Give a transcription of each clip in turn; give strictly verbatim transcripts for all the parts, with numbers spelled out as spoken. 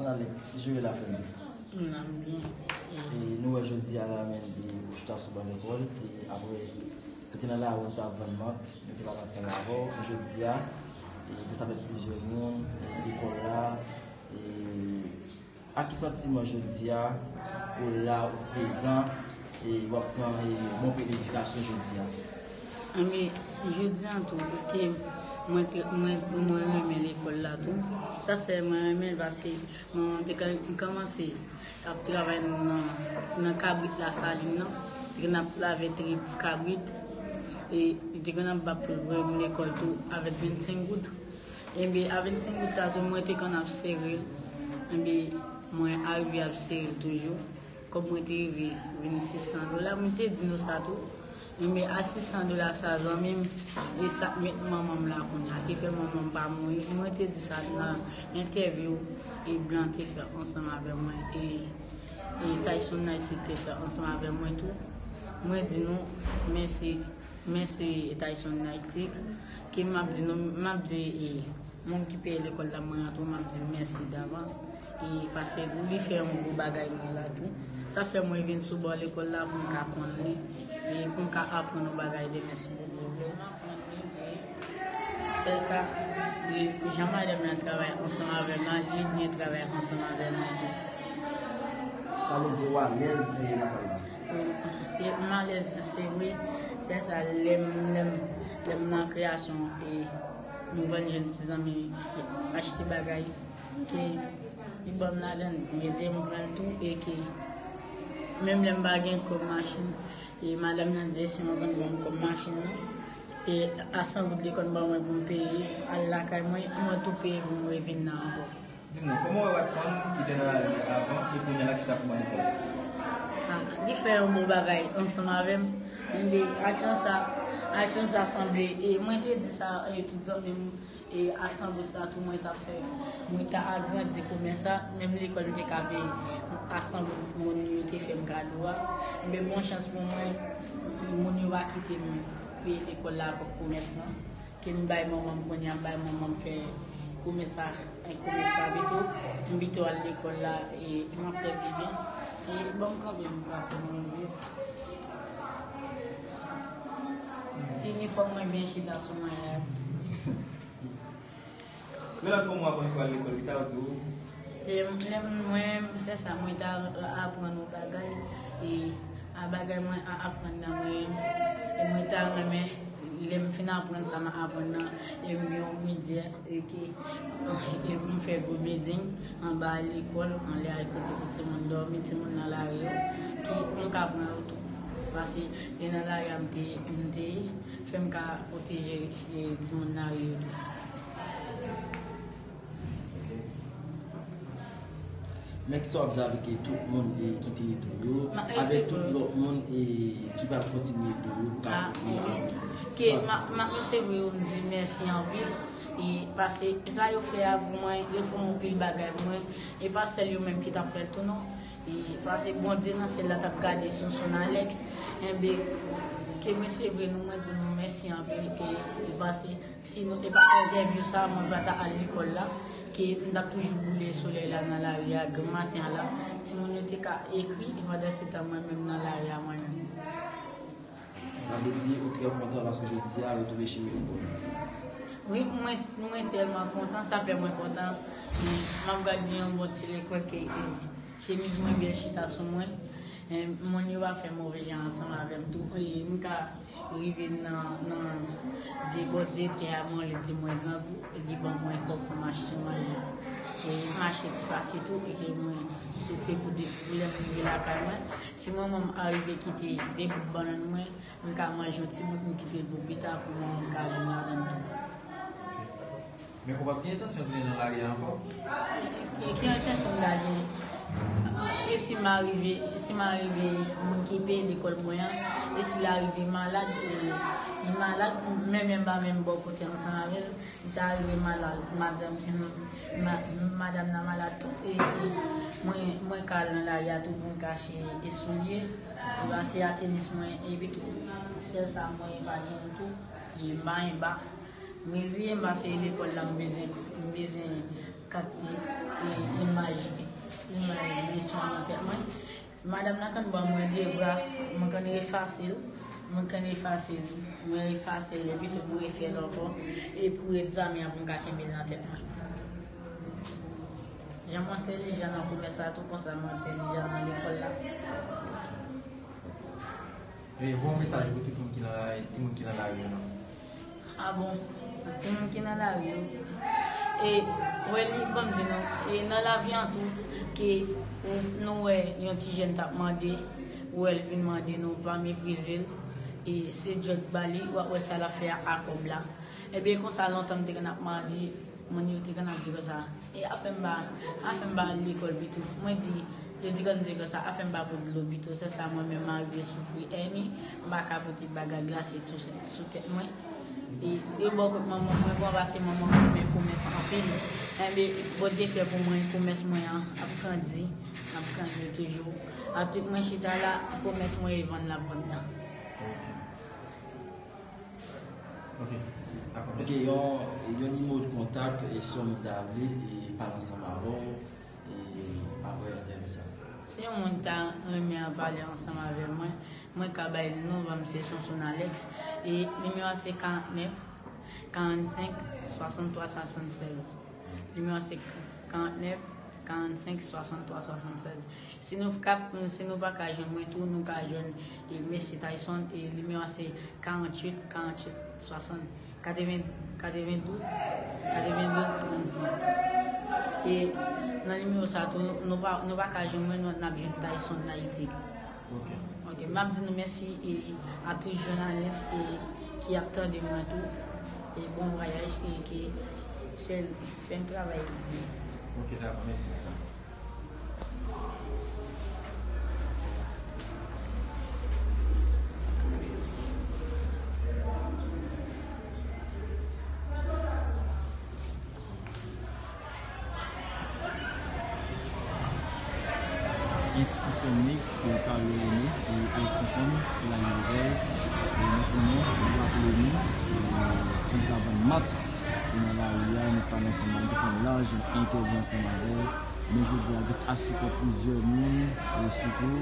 Alex, ki jan w ye la, frè m? M la, m byen. E nou wè jodi a la menm, e ou chita sou ban lekòl, e apre, ou te nan lari, ou t ap vann mant, nou te pale ansanm avè w, men jodi a, e nou sa fè plizyè moun, e lekòl la, e ak ki santiman jodi a, ou la, ou prezan, e w ap pran, e, bon pye ledikasyon jodi a? Anben, jodi a tou, ke mwen te, mwen, mwen renmen lekòl la tou. Sa fè mwen renmen l paske mwen te ka kòmanse ap travay nan, nan kabrit Lasalin nan. Te konn ap lave trip kabrit. E li te konn ap ba pou mwen lekòl tou avèk vennsenk goud. Enben, a vennsenk goud sa tou, mwen te konn ap sere l. Enben, mwen arive ap sere l toujou. Kòb mwen te rive vin sis san dola. Mwen te di nou sa tou. Enben, a sis san dola sa, zanmi m, e sa k met manman m la kounye a, ki fè manman m pa mouri. Mwen te di sa nan entèvyou, e Blan te fè ansanm avè mwen, e, e Tyson Nightic te fè ansanm avè mwen tou. Mwen di nou, mèsi, mèsi Tyson Nightic, ke m ap di nou, m ap di, e, moun ki peye lekòl la, mwen an tou, m ap di mèsi davans. E paske li fè yon gwo bagay mwen la tou. Sa fè mwen vin sou bò lekòl la pou m ka konn li. E pou m ka aprann yon bagay demen si Bondye vle. M aprann li, e sè sa, e jan madanm nan travay ansanm avè m la, li byen travay ansanm avè mwen tou. Sa vle di w alèz, e, nan sal la? Wi, se, m alèz, se vre. Sè sa, lè m, lè m, lè m nan kreyasyon, e nou vann jèn ti zanmi achte bagay ke li ban m ladan l, mezye m pran l tou, e ke menm lè m pa gen kòb machin, e madanm nan di se mwen konn ban m kòb machin nan, e a san goud li konn ban mwen pou m peye al lakay mwen, mwen tou peye pou m revin nan ankò. Di m non, kòman w wè Watson ki te nan lari a avan e kounye a l ap chita sou ban lekòl? Ah, li fè yon bon bagay ansanm avè m. Enben, aksyon sa, aksyon sa sanble, e mwen te di sa, e tout zanmi m, e a san goud sa tou mwen t ap fè, mwen ta agrandi komès sa, menm lekòl m te ka peye a san goud moun yo te fè m kado a. Enben, bon chans pou mwen, moun yo pa kite m peye lekòl la avèk komès lan. Ke m bay manman m kounye a, m bay manman m fè komès sa, e komès sa pito, m pito al lekòl la, e m ap fè pi byen. E ban m kanpe, m ka fè mwen viv. Ti inifòm mwen byen chita sou mwen la. Menaj, kòman w aprann pou al lekòl, kisa yo di w? Lè m, lè m, mwen, sè sa, mwen ta aprann yon bagay, e a bagay mwen a aprann nan mwen, e mwen ta renmen, lè m fin aprann sa m aprann nan, e m gen yon midyè, e ke, e pou m fè gwo building anba lekòl, anlè a kote pou timoun dòmi, timoun nan lari yo, ke m ka pran yo tou. Paske e nan lari a m te, m te ye, fè m ka pwoteje, e, timoun lari yo tou. Men kisa w ap di avèk, e, tout moun, e, ki te ede w yo, avèk tout lòt moun, e, ki pral kontinye ede w yo pou ka kontinye avanse? Ke m ap, m ap resevwa yo, m di mèsi anpil. E paske sa yo fè a pou mwen, yo fè yon pil bagay pou mwen. E pa sèl yo menm ki t ap fè l tou non. E paske Bondye nan syèl la t ap gade Sonson Alex. Enben, ke mwen se vre nou, mwen di nou mèsi anpil. E, e paske si nou te pa entèvyou sa, mwen pa ta al lekòl la, ke m t ap toujou boule solèy la nan lari a, granmaten an la. Timoun yo te ka ekri, e pandan se tan mwen menm nan lari a, mwen menm. Sa vle di ou trè kontan paske jodi a ou twouve chemen ou. Wi, mwen, mwen tèlman kontan, sa fè mwen kontan. M ap gade yon bon ti lekòl ke, e, chemiz mwen byen chita sou mwen. E, moun yo pa fè move jan ansanm avè m tou. E, m ka rive nan, nan, di Bondye te a mwen, li di mwen grangou, li ban mwen kòb pou m achte manje. E m achte ti pati tou, e ke mwen soufri pou de, pou lè m rive lakay mwen. Si manman m arive kite de bout bannann mwen, m ka manje yon ti bout, m kite l pou pita, pou manman m ka jwenn ladann tou. Men ou p ap gen entansyon tounen nan lari a ankò? E, e, ki entansyon m ta gen? E si m arive, si m arive, moun ki peye lekòl mwen an, e si l arive malad, e, li malad, men menm pa menm bò kote ansanm avè l, li ta rive malad, madanm, ma-, madanm nan malad tou, e ki mwen, mwen ka al nan lari a tou pou m ka achte e soulye, e pase a tenis mwen, epi tou, sèl sa mwen pa gen tou, e m pa gen bak. M reziye m paske lekòl la m bezwen, m bezwen kapte, e, imaj Nan tèt mwen, madanm nan konn ban mwen de bra, mwen konn efase l, mwen konn efase l, mwen efase l, epi tou mwen refè l ankò, e pou ret zame an pou m ka kenbe l nan tèt mwen. Jan mwen entèlijan nan komès la, tou konsa mwen entèlijan nan lekòl la. E bon mesaj pou tout moun ki nan la, timoun ki nan lari yo non. Ah bon, timoun ki nan lari yo. E, wè li, ban m di nou, e nan lavi an tou, ke ou, nou wè yon ti jèn t ap mande, ou wè l vin mande nou, pa meprize l. E se djòb ba li, w ap wè sa l ap fè a, a kòb la. Ebyen, konsa lontan m te konn ap mande, moun yo te konn ap di konsa, e afè m pa, afè m pa al lekòl pito. Mwen di, yo te konn di konsa, afè m pa pot dlo pito, se sa mwen menm m arive soufri, èni, m pa ka pote bagay glase sou, sou tèt mwen. E yo bò kot manman mwen, bon, pase manman mwen renmen komès anpil. Enben, Bondye fè pou mwen, komès mwen an ap grandi, ap grandi toujou. Apre mwen chita la, komès mwen e vann l ap vann nan. Ok, yon, yon nimewo de kontak, e si yon moun ta vle e pale ansanm avè w, e apre entèvyou sa. Si yon moun ta renmen an pale ansanm avè mwen, mwen ka bay li non, m se Sonson Alex, e nimewo a se karant nèf, karant senk, swasant twa, swasant sèz. Nimewo a se karant nèf, karant senk, swasant twa, swasant sèz. Si nou ka, si nou pa ka jwenn mwen tou, nou ka jwenn e mesye Tyson, e nimewo a se karant uit, karant uit, swasant, katreven, katreven douz, katreven douz, trannsenk. E nan nimewo sa tou, nou pa, nou pa ka jwenn mwen, nou, n ap jwenn Tyson nan Ayiti. Ok. Ok, m ap di nou mèsi e a tout jounalis e ki ap tande mwen tou. E bon vwayaj e ke sèl fè m travay byen. Ok, dakò, mèsi. Enstitisyon miks Carlo René e Alex Sonson, se la li revèy, e nou konnen, nou rapele nou, e se yon gavann mat, e nan lari a, nou pale ansanm, nou te fè yon laj entèvyou ansanm avè l, men jodi a, gras a sipò plizyè moun, e sitou,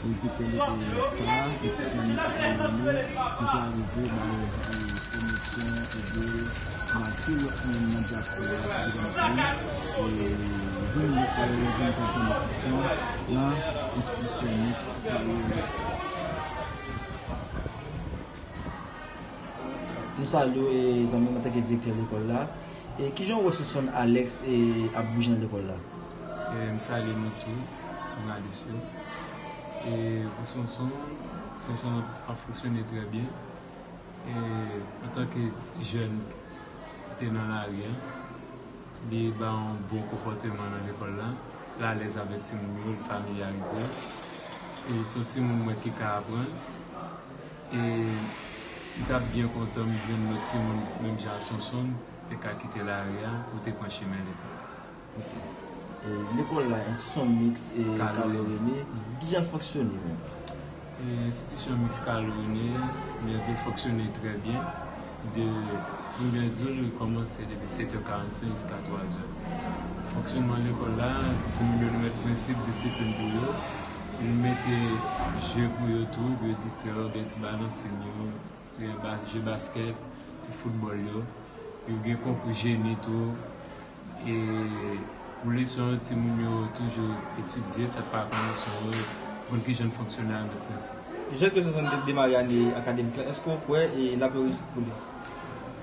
e direktè lekòl sa, enstitisyon miks Carlo René, ki te arive bay pwomosyon e de make lòt moun nan dyaspora ki te nan peyi, e vin lekòl, vin pran pwomosyon nan enstitisyon miks Carlo René. Nou salye w, e, zanmi m, antanke direktè lekòl la. E kijan w wè Sonson Alex, e, ap bouje nan lekòl la? E, m salye nou tou, jounalis yo. E, pou Sonson, Sonson ap fonksyone trè byen. E, antanke jèn ki te nan lari a, li ba yon bon konpòteman nan lekòl la. L alèz avèk timoun yo, l familyarize. E, se yon timoun mwen ki ka aprann. E m t ap byen kontan m jwenn lòt timoun menm jan a Sonson te ka kite lari a pou te pran chemen lekòl. E, lekòl la, Enstitisyon Miks e Carlo René, kijan l fonksyone menm? E, Enstitisyon Miks Carlo René, m byen di l fonksyone trè byen. De, m byen di w, li kòmanse depi sèt è karannsenk jiska twa zè. Fonksyònman lekòl la, timoun yo nou mèt prensip, disiplin pou yo. Nou mete je pou yo tou, pou yo distrè yo, gen ti balansin yo, gen ba, je baskèt, ti foutbòl yo. Yo gen konkou jeni tou. E pou leson yo, timoun yo toujou etidye, sa k pa konn leson yo, konn kijan l fonksyone avèk prensip. Jan ke Sonson te demare ane akademik la, èske w kwè e l ap reyisi pou li?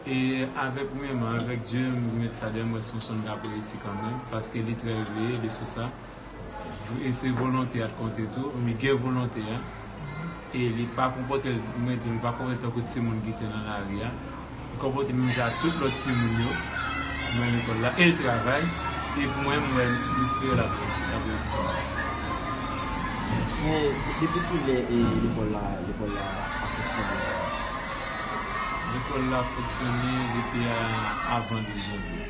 E avèk, premyèman, avèk Dye, m met sa dèyè m, m wè Sonson ap reyisi kanmenm, paske li trè veye, li sou sa. E se volonte a k konte tou, li gen volonte a. E li pa konpòte l, mwen di, li pa konpòte l tankou timoun ki te nan lari a. Li konpòte l menm jan ak tout lòt timoun yo nan lekòl la. E l travay. E pou mwen, m wè, m espere l ap reyisi, l ap reyisi kanmenm. Men, depi kilè e lekòl la, lekòl la ap fonksyone? Lekòl la fonksyone depi a, avan de janvye.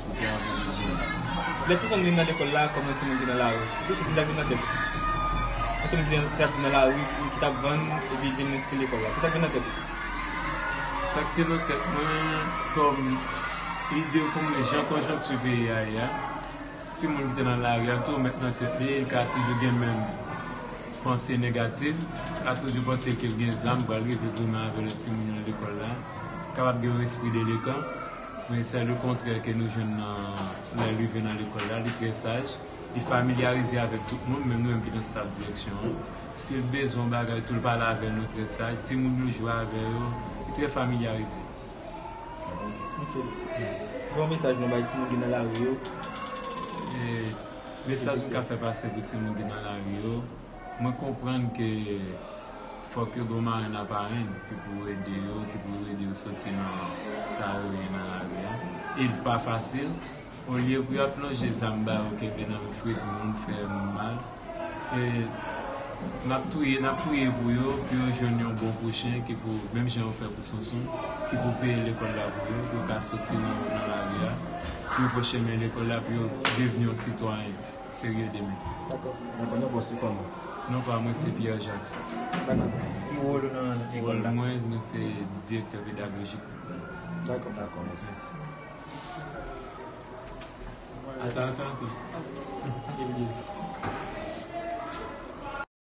Depi avan de janvye. Lè Sonson vin nan lekòl la kòm yon timoun ki nan lari, kisa k vin nan tèt ou? Yon timoun ki t ap nan lari, ki t ap vann, epi l vin enskri lekòl la. Kisa k vin nan tèt ou? Sa k te nan tèt mwen, kòm ide, kòm jan konjonkti peyi a ye a, Timoun ki te nan lari a tou, met nan tèt li, li ka toujou gen menm panse negatif, li ka toujou panse ke l gen zam, pral rive goumen avè lòt timoun yo nan lekòl la, kapab gen yon espri delekan, men se le kontrè ke nou jwenn nan lè l rive nan lekòl la, li trè saj, li familyarize avèk tout moun, menm nou menm ki nan staf direksyon an. Si l bezwen yon bagay tou, l pale avè nou trè saj, timoun nou jwe avè yo, li trè familyarize. Ok. Gen yon mesaj nou bay timoun ki nan lari yo? E mesaj m ka fè pase pou timoun ki nan lari yo, mwen konprann ke fòk yo gen yon marenn aparenn ki pou ede yo, ki pou ede yo soti nan sa yo ye nan lari a. E li pa fasil. Olye pou y ap lonje zam ba yo, kenbe nan friz moun, fè moun mal. E n ap touye, n ap priye pou yo, pou yo jwenn yon bon pwochen ki pou, menm jan yo fè pou Sonson, ki pou peye lekòl la pou yo, pou yo ka soti nan, nan lari a, pou yo pran chemen lekòl la, pou yo devni yon sitwayen serye demen. Dakò. Dakò, non, bon, se kòman? Non pa mwen se Pierre Jackson. Dakò. Ki wòl ou nan Wòl lekòl la? Mwen, mwen se direktè pedagojik lekòl la. Dakò. Dakò, mèsi. Ata, ata, ata.